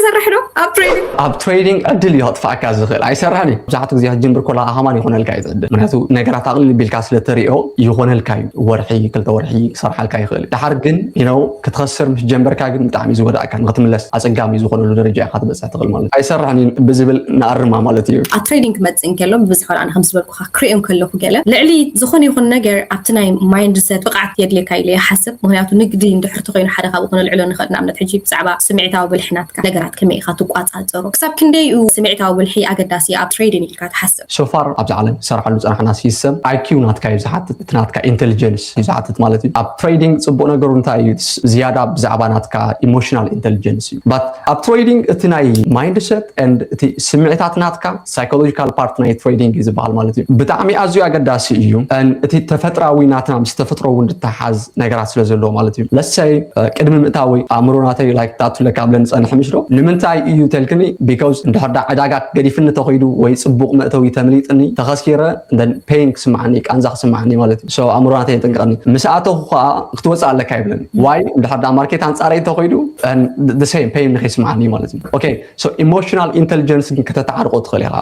ይሰርሕ ዶ ኣብ ትሬዲንግ? ኣብ ትሬዲንግ ዕድል እዩ ከጥፋእካ ዝኽእል፣ ኣይሰርሕን እዩ። ብዙሓት ግዜ ክትጅምር ኮላ ኣማን ይኾነልካ እዩ ዕድል፣ ምክንያቱ ነገራት ኣቕልል ቢልካ ስለተሪኦ ይኾነልካ እዩ። ወርሒ ክልተ ወርሒ ክሰርሓልካ ይኽእል እዩ። ድሓር ግን you know ክትኸስር ምስ ጀመርካ ግን ብጣዕሚ እዩ ዝጎዳእካ፣ ንክትምለስ ኣፀጋሚ ዝኾነሉ ደረጃ ኢኻ ትበፅሕ ትኽእል ማለት እዩ። ኣይሰርሕን እዩ ብዝብል ንኣርማ ማለት እዩ። ኣብ ትሬዲንግ ክመፅእ እንከሎ ብብዝሒ ከኣ ከም ዝበልኩኻ ክሪኦ እንከለኹ ገለ ልዕሊ ዝኾነ ይኹን ነገር ኣብቲ ናይ ማይንድሰት ብቕዓት የድልየካ ኢለ ይሓስብ። ምክንያቱ ንግዲ እንድሕር ተኮይኑ ሓደ ካብኡ ክነልዕሎ ንኽእል። ንኣብነት ሕጂ ብዛዕባ ስምዒታዊ ብልሒ ናትካ ነገራት ከመይ ኢኻ ትቋፃፀሮ፣ ክሳብ ክንደይ እዩ ስምዒታዊ ብልሒ ኣገዳሲ ኣብ ትሬዲንግ ኢልካ ትሓስብ? ሶፋር ኣብዚ ዓለም ዝሰርሓሉ ዝፀናሕና ሲስተም ኣይኪው ናትካ እዩ ዝሓትት፣ እቲ ናትካ ኢንቴሊጀንስ እዩ ዝሓትት ማለት እዩ። ኣብ ትሬዲንግ ፅቡቅ ነገሩ እንታይ እዩ? ዝያዳ ብዛዕባ ናትካ ኢሞሽናል ኢንቴሊጀንስ እዩ። ባት ኣብ ትሬዲንግ እቲ ናይ ማይንድሰት ኤንድ እቲ ስምዒታት ናትካ ሳይኮሎጂካል ፓርት ናይ ትሬዲንግ እዩ ዝበሃል ማለት እዩ። ብጣዕሚ ኣዝዩ ኣገዳሲ እዩ። And እቲ ተፈጥራዊ ናትና ምስ ተፈጥሮ እውን ዝተሓዝ ነገራት ስለ ዘለዎ ማለት እዩ። ለሰይ ቅድሚ ምእታወይ ኣእምሮ ናተይ ላይክ ታቱ ለካ ብለን ዝፀንሕ ምሽ ዶ ንምንታይ እዩ ተልክኒ? ቢካውስ እንድሕር ዳ ዕዳጋ ገዲፍኒ ተኸይዱ ወይ ፅቡቅ መእተዊ ተምሊጥኒ ተኸሲረ ን ፔን ክስማዓኒ ቃንዛ ክስማዓኒ ማለት እዩ። So ኣእምሮ ናተይ የጥንቀቐኒ። ምስ ኣተኹ ከዓ ክትወፅእ ኣለካ ይብለኒ። ዋይ እንድሕር ዳ ማርኬት ኣንፃረይ ተኸይዱ ሴም ፔን ንከይስማዓኒ ማለት እዩ። ኦኬ ሶ ኢሞሽናል ኢንቴሊጀንስ ግን ከተተዓርቆ ትኽእል ኢኻ።